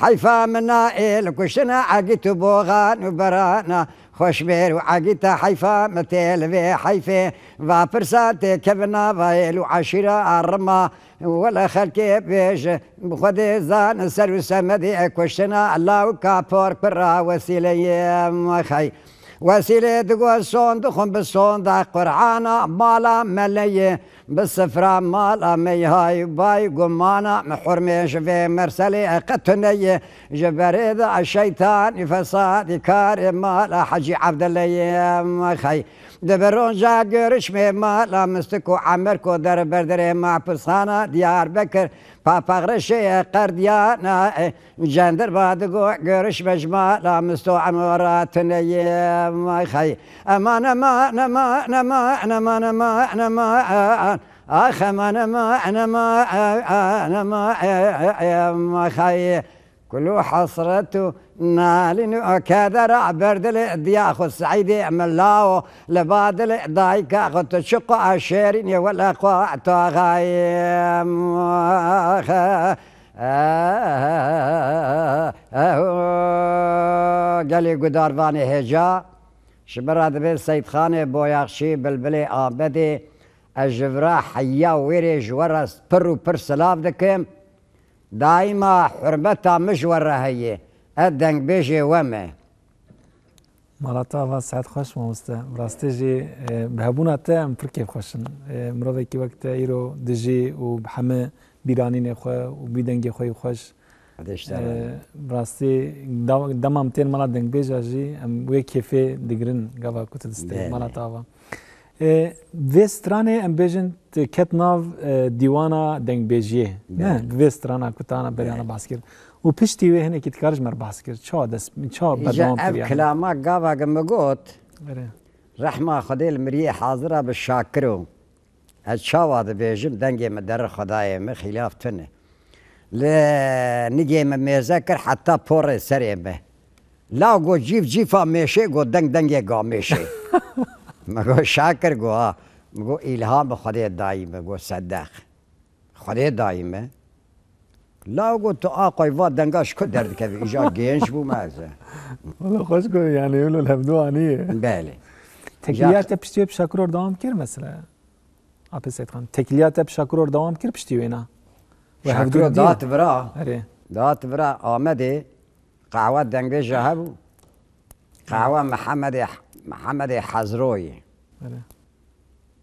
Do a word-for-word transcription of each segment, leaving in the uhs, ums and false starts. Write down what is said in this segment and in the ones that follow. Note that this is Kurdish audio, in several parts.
Heyfa min na êl kuştina egît û boxan û berana. Xweşmêr û egîta heyfa min tê li vê heyfê. Va pirsa tê kevin nava êl û eşîra a rima. Wele xelkê bêje, bi Xwedê zan ser û semedê kuştina lawika por pira Wesîleyê xey. Wesîlê digo son dixwim bi sonda Qur'ana mala meleyê. Bi sifra mala meyhay bay gumana mi hurmê ji vê merselê qet tuneyê. Ji berê de şeytanî fesadî karê mala Hecî Evdeleyê xey. Di bi ronca görüşmê mala Mistik û Emer ku der berderê mahpushana Diyarbekir. Papaxreşê qerdiyana, e, cenderma digo görüşme ji mala Misto Emora tuneyê xey. Eman, eman, eman, eman, eman, eman, eman, ax, eman, eman, eman, eman, eman, eman, xey. Kulû hesret û nalîn û kedera ber dilê diya xwe Seîdê min lawo li ba dilê dayika xwe tu çi qo şêrîn ê wele qo taxayê. Gelê gudarvanê hêja ji min re dibê Seyîdxanê Boyaxçî, Bilbilê Amedê, ez ji vira heya wêrê ji we re pir û pir silav dikim. Daîma hurmeta min ji we re heye. Ez dengbêjê we me. Mala te ava, sihet xweş mamoste. Bi rastî jî, e, bi hebûna te em pir kêfxweş in. E, mirovekî wek te îro dijî û bi heme bîranînê xwe û bî dengê xwe yî xweş. Hadi işte. E, bi rastî da-, dema em tên mala dengbêja jî em wê kêfê digirin gava ku tu distê. Belê. Mala te ava. E, vê stranê em bêjin tu ket nav, e, dîwana dengbêjiyê. Ne? Belê. Vê strana ku te ana berê ana Belê. Bahs kir. Û piştî wê hinekî dikar ji me re bahs kir. Çawa dest, çawa Îca berdewam ev kiriye? Kilama gava ki min got, Erê. Rehma Xwedê li miriyê hazira bi Şakiro. Ez çawa dibêjim, dengê min derir Xwedayê min, xîlaf tune. Li nigê min mêze kir heta porê serê min. Law got cîf cîfa mêşê, got deng dengê gamêşê. Min got Şakir, got ha. Min got îlhamê Xwedê dayî min, got sedeq. Xwedê dayî min. Law got tu aqay va denga ji ku derdikeve, îja genç bû me ez. Wala xweş got yani, wilo li hevdu anî ye. Belê. Tekiliya Îja te piştî wê bi Şakiro dewam kir mesela? Apê Seyîdxan. Tekiliya te bi Şakiro dewam kir piştî wêna? We hevdû Şakiro dî? Dat vira. Erê. Dat vira Amedê. Qehwe dengbêje hebû. Qehwe Mihemedê, Mihemedê Hezroyê. Erê.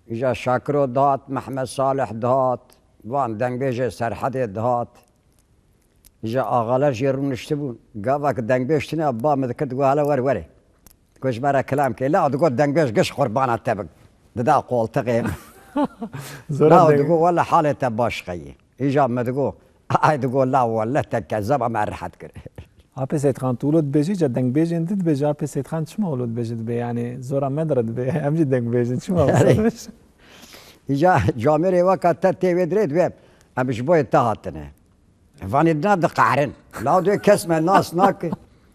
Îja Şakiro dihat, Mehmed Salih dihat, van dengbêjê Serhedê dihat. Îja axaler jê rûniştibûn. Gava ki dengbêj tune ba min dikir, digot hele wer werê. Ku ji me re kilam ke. La digot dengbêj giş qurbana te bik. Dida qoltiqê min. Zora La deng- digot wele halê te baş xeyî. Îja min digot, ay digot la wele te kezeba me rehet kir. Apê Seyîdxan, tu wilo dibêjî, ca dengbêjên din dibêje, Apê Seyîdxan çima wilo dibêje dibe? Yanî zora me dire dibe. Em jî dengbêjin. Çima wilo Erê. dibêje? Îca camêrê weka te tê wê dirê dibe, em ji boyê te hatine. Vanê dina diqehrin. La dê kes me nas nake.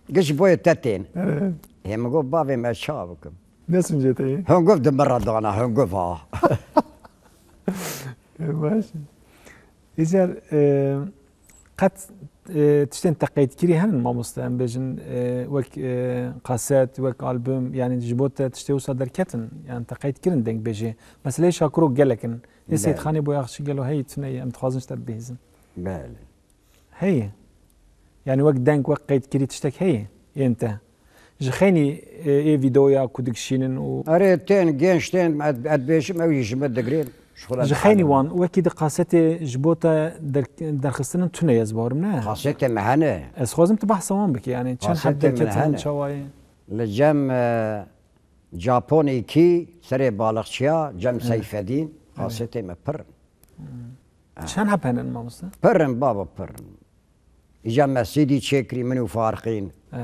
Giş boyê te tên. Erê. Hê min got bavê me çawa bikim? Ne sincê te ye? Hûn gov di min re dana, hûn gov ha. Baş. Îcar, e, qet, e, tiştên te qeydkirî henin mamoste, em bêjin, e, wek, e, kaset, wek album, yani ji bo te tiştê wisa derketin, yani te qeyd kirin dengbêjê. Meseleyê Şakiro gelek in. Lê Belê. Seyîdxanê Boyaxçî gelo heyî tune ye, em dixwazin ji te bibihîzin. Belê. Heye. Yani wek deng, wek qeydkirî tiştek heye yên te? Ji xeynî, e, ê vîdeoya ku dikişînin û Erê tên, genç tên, ez, ez dibêjim, ew jî ji min digirin. Ji xwe re Ji xeynî dihelim. Wan, wekî di kasetê ji bo te der-, derxistinin tune ye, ez bawerim, ne? Kasetê me hene. Ez xwazim tu behsa wan bikî, yani çend heb Kasetê me derketin, hene. çawa ye? Li cem, e, Japon iki, serê balıkçıya, cem Hı. Seyfedîn, Hı. kasetê me pir in. Çend heb henin mamoste? Pir in baba, pir in. Îca me C D çêkirî min û Farqîn. E.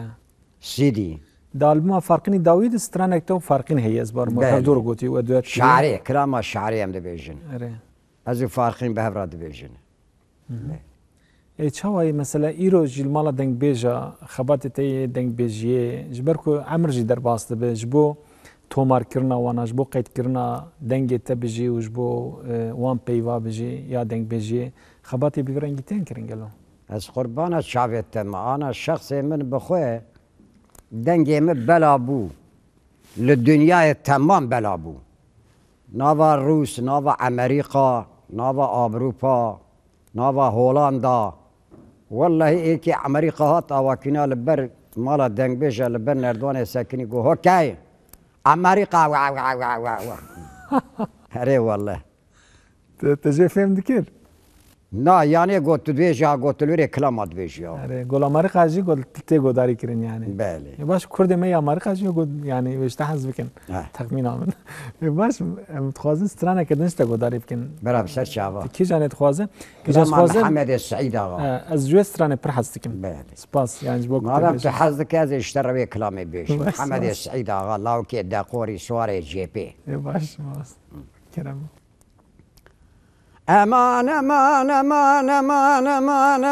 C D. Di albuma Farqînî dawî de stranek te û Farqîn heye, ez barim. Belê. Hevdû re gotî we duet kiriye. Şarê, kirama şarê em dibêjin. Erê. Ez û Farqîn bi hev re dibêjin. Hı hı. Belê. Ê, çawa ye mesela îro jî li mala dengbêja, xebatê te yê dengbêjiyê, ji ber ku emir jî derbas dibe, ji bo tomarkirina wana, ji bo qeydkirina dengê te bijî û ji bo, e, wan peyva bijî ya dengbêjiyê, xebatê bi vî rengî tên kirin gelo? Ez qurbana çavê te me, ana şexsê min bi xwe dengê min bela bû. Li dinyayê temam bela bû. Nava Rûs, nava Amerîka, nava Ewropa, nava Holanda. Wellehî êkê Amerîka hat avakîna li ber mala dengbêja li ber nerdiwanê sekinî got, "Hokey! Amerîka, wa, wa, wa, wa, wa." Herê welleh. Te, te jê fêm dikir? Na, yanê got, tu dibêjî ha got, tu li wê rê kilama dibêjî ya. Erê, gol Amerîka jî got, tê godarî kirin yani. Belê. E, baş, Kurdê me ya Amerîka jî got, yani, wê ji te hez bikin. Heh. Texmîna min. E, baş, em dixwazin straneke din ji te godarî bikin. Bera bi ser çava. Tu kîjan ê dixwaze? Kîjan Kilama dixwaze? Mihemedê Seîd Axa. E, ez ji wê stranê pir hez dikim. Belê. Spas, yani, ji bo ku tu Madem tu bêjî. Hez dike, ez ê ji te re wê kilamê bêjim. Baş, Mihemedê spas. Seîd Axa, lawkê Deqorî, Suarê Cêpê. E, baş, spas. Kerem. Eman, eman, eman, eman, eman,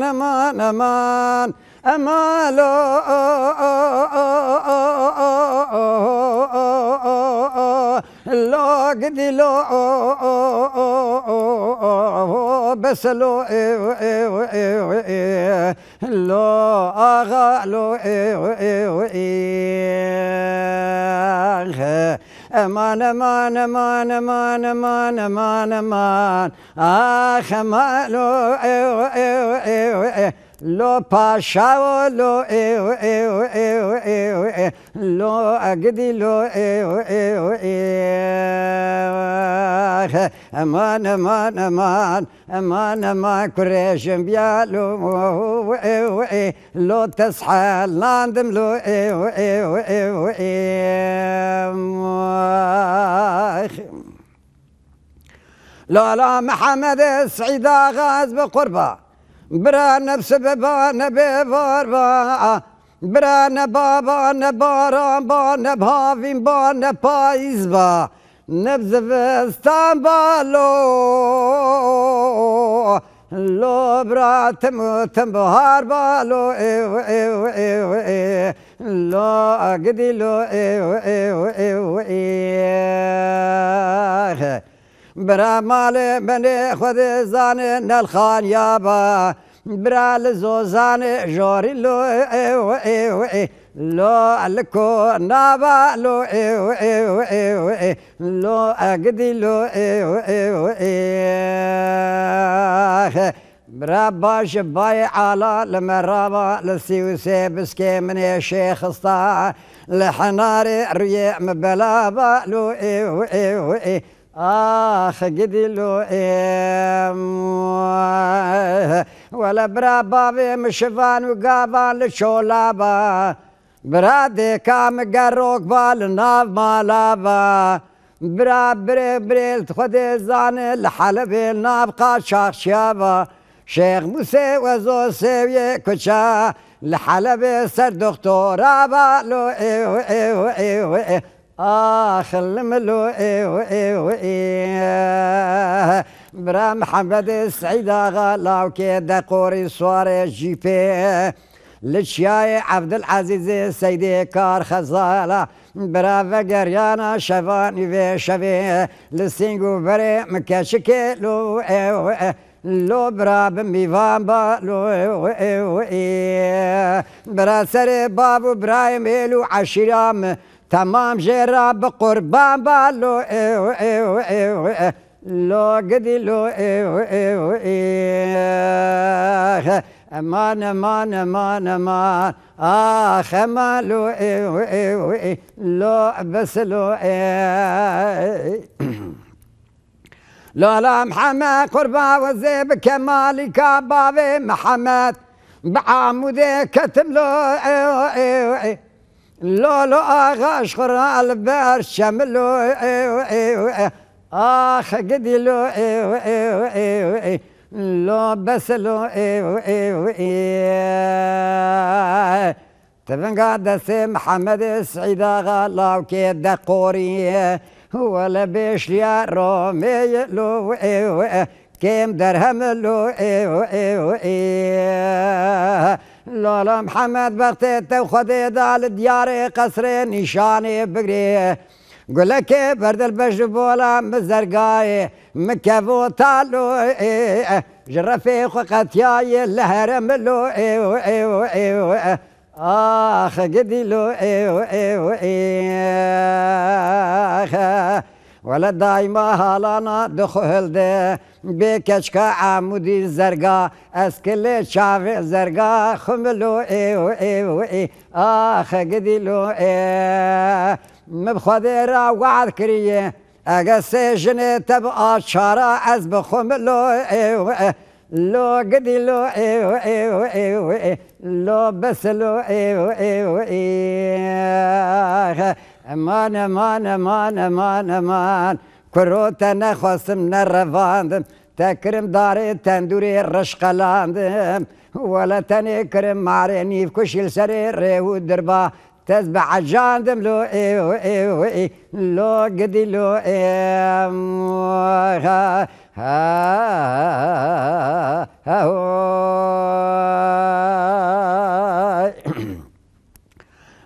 eman, eman. Eman lo, lo gidi lo, bes lo, lo axa lo, Eman, eman, eman, eman, eman, eman, eman. Ax, eman, lo, ew, ew, ew, ew. Lo paşa o, lo, ew, ew, ew, ew, ew. Lo agidî, lo, ew, ew, ew. Ax, eman, eman, eman. Eman, eman, kurê jin biya lo, ew, ew, lo teshelandim lo, ew, ew, ew, ew. Lala Mihemed Seîd Axa ez bi qurba. Bira ne bi sibe ba, ne bi var ba. Bira ne baba, ne baran ba, ne bi havîn ba, ne payîz ba. Ne bi zivistan ba lo, lo bira tim û tim bihar ba lo, ew, ew, ew, ew. Lo agidî lo, ew, ew, ew, ew. Bira malê min ê xwe dê zanê nelxaniya ba. Bira li zozanê jorî lo, ew, ew, ew. Lo li ko nava lo, ew, ew, ew, ew. Lo agidî lo, ew, ew, ew. Bira baş bayê ala li me rava, li sî û sê biskê min ê şêxista. Li henarê rûyê min belava lo, ew, ew, ew. Ax, gidî lo, ew. Wele bira bavê min şivan û gavan li çola ba. Bira dêka min gerok ba li nav mala ba. Bira birê birê li xwe dê zane li Helebê li nav qaçaxçiya ba. Şêx Mûsê Wezo sêwiyê kuça li Helebê ser doktora ba lo ew, ew, ew, ew. Ax li min lo ew, ew, ew. Bira Mihemedê Seîd Axa lawkê Deqorî Suarê Cîpê. Li çiyayê Evdilezîzê Seydê Kar Xezala, bira vegeriyana şevanî vê şevê, li sîng û berê min keçikê lo ew, lo bira bi mîvan ba lo ew, ew, ew. Bira serê bav û birayê mêl û eşîra min temam jê re bi qurban ba lo ew, ew, ew, ew. Lo gidî lo ew, ew, ew. Eman, eman, eman, eman. Ax, eman lo ew, ew, ew. Lo bes lo ew. Lala Mihemed qurba wezê bi Kemalîka bavê Mihemed. Bi Amûdê ketim lo ew, ew, ew. Lolo axa ji xwe re li ber çem lo ew, ew, ew. Ax gidî lo ew, ew, ew, ew. Lo bes lo ew, ew, ew. Tivinga destê Mihemedê Seîd Axa lawkê Deqorî. Wele bêşliya Romê lo ew, ew. Kêm derhem lo ew, ew, ew. Lala Mihemed bextê te Xwedê da li diyarê qesrê nîşanê bigirê. Gulekê berdil beş ji bola min zergayê, min kevota lo ê. Ji refê xwe qetiyayê li herem lo ê û ê û ê û ê. Ax gidî lo ê û ê û ê. Wele daîma halana dixuhilde. Bê keçka Amûdî zerga, ez kilê çavê zerga, xumilo ê û ê û ê. Ax gidî lo ê. Min bi Xwedê re wad kiriye. Ege sê jinê te bi a çara ez bi xwe milo ê û ê. Lo gidî lo ê û ê û ê û ê. Lo bes lo ê û ê û ê. Eman, eman, eman, eman, eman. Kuro te nexwestim, nerevandim. Te kirim darê tendûrê rişqelandim. Wele tenê kirim marê nîvkuşî li serê rê û dirba. Tez bi ecandim lo ê û ê û ê. Lo gidî lo ê. Ha, ha, ha, ho.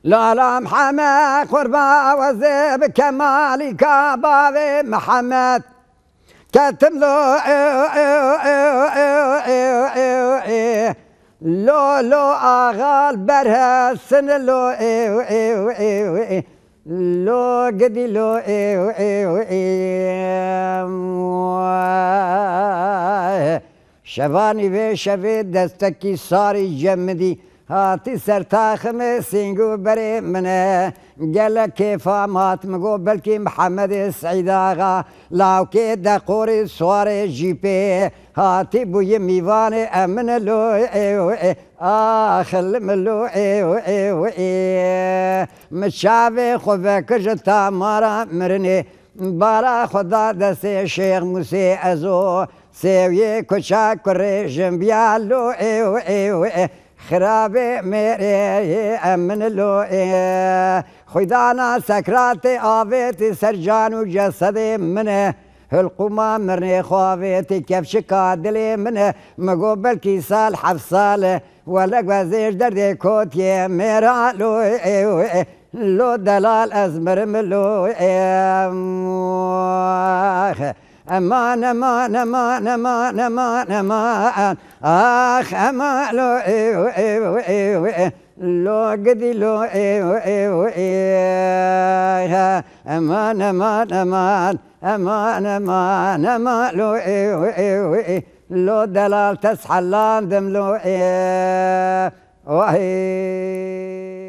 Lala Mihemed qurba wezê bi kemalîka bavê Mihemed. Ketim lo ê, ê, ê. Lo, lo, axal berhe sin lo ê, ê, ê, ê. Lo gidî lo ê, ê, ê. Şevanî vê şevê destekî sarî cem min dî. Hatî ser taximê sîng û berê min e. Gelek kêfa mat, min got belkî Mihemedê Seîd Axa, lawkê Deqorê Suwarê Jîpê, hatî bûye mîvanê em min lo ê û ê. Ax li min lo ê û ê û ê. Min çavê xwe vekir ji tamara mirinê. Bala xwe da destê Şêx Mûsê Ezo. Sêwiyê kuça kurê jin biya lo ê û ê û ê. Xirabê mêrê em min lo ê. Xwîdana sekratê avêtî ser can û cesedê min e. Hilqûma mirnê xwe avêtî kevçika dilê min e. Min got belkî sal heft sal e. Wele guezê ji derdê kotiye mêra lo ê û ê. Lo delal ez mirim lo ê. Eman, eman, eman, eman, eman, eman. Ax, eman, lo, ew, ew, ew, ew. Lo, gidî, lo, ew, ew, ew. Eman, eman, eman, eman, eman, eman, lo, ew, ew, ew. Lo, delal, teshelandim, lo, ew. Wahê.